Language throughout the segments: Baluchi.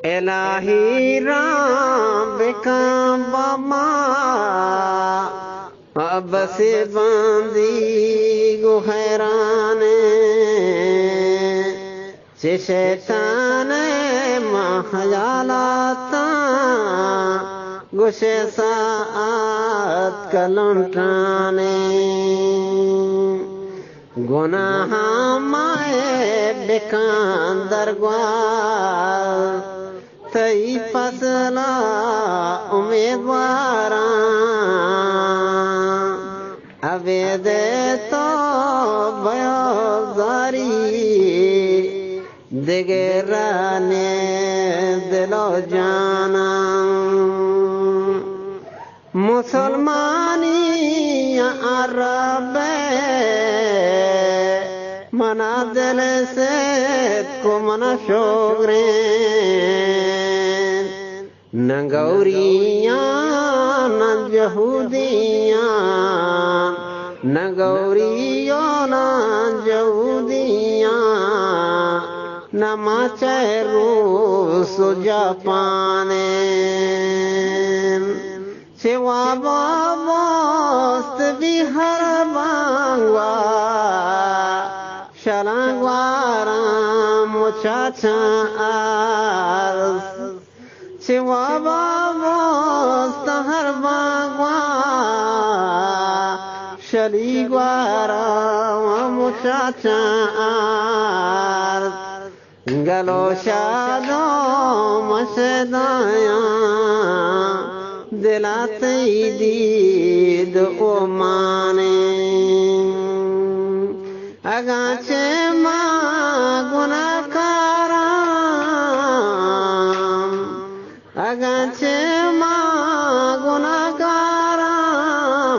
الٰہی رام بکن با ما، ما بس بندیگ و حیرانیں۔ چہ شیطان ءِ ما حیالاتاں، گوشے ساعت کلنٹانیں۔ گناہاں ما ءَ بکن درگوار، تئی فضل ءَ امیدواراں۔ ابید ءَ تو بیزاری، دگہ را نے دل و جاناں۔ مسلمانی عرب ءَ منا دل ستک و منا شگریں۔ نہ گوریاں، نہ جہودیاں، نہ گوری و نہ جہودیاں، نہ ما چہ روس و جاپانیں۔ چہ وابا مست بی ہر بانگوا، شلانگواراں مچاچاں ارس۔ چہ وابا مست ہر بانگوا، شلی گوارا و مچاچاں آرت۔ گل و شاد و مشدایاں، دلا تئی دید و مانیں۔ اگاں چہ ما گناہکاراں، اگاں چہ ما گناہکاراں،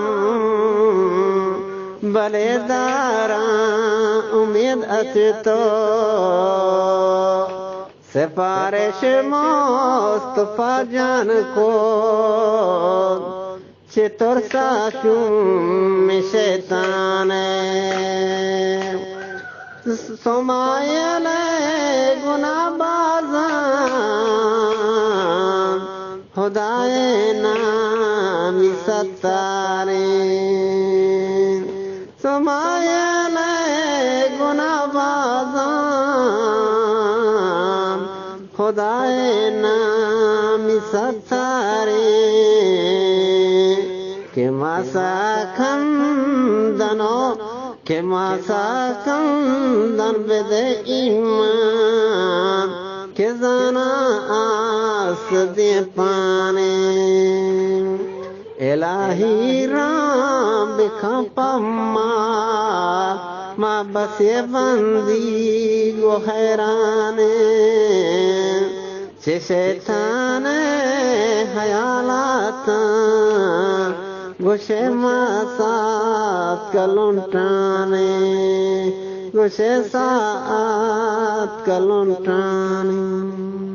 بلے داراں امید ات تو۔ سفارش مصطفی جان کو، چہ ترسا شوم شیطان ءَ۔ سمائل ءِ گناہ بازاں، ہدائے نامی ستاریں۔ سمائل ءِ گناہ بازاں، ہدائے نامی ستاریں۔ کہ ما ساکندن و کہ ما ساکندن بدے ایمان، کہ زاناں آس دیں پانیں۔ الٰہی رام بکن پہ ما، ما بس بندیگ و حیرانیں۔ چہ شیطان ءِ حیالاتاں، گوشے ما ساعت کلنٹانیں، گوشے ساعت کلنٹانیں۔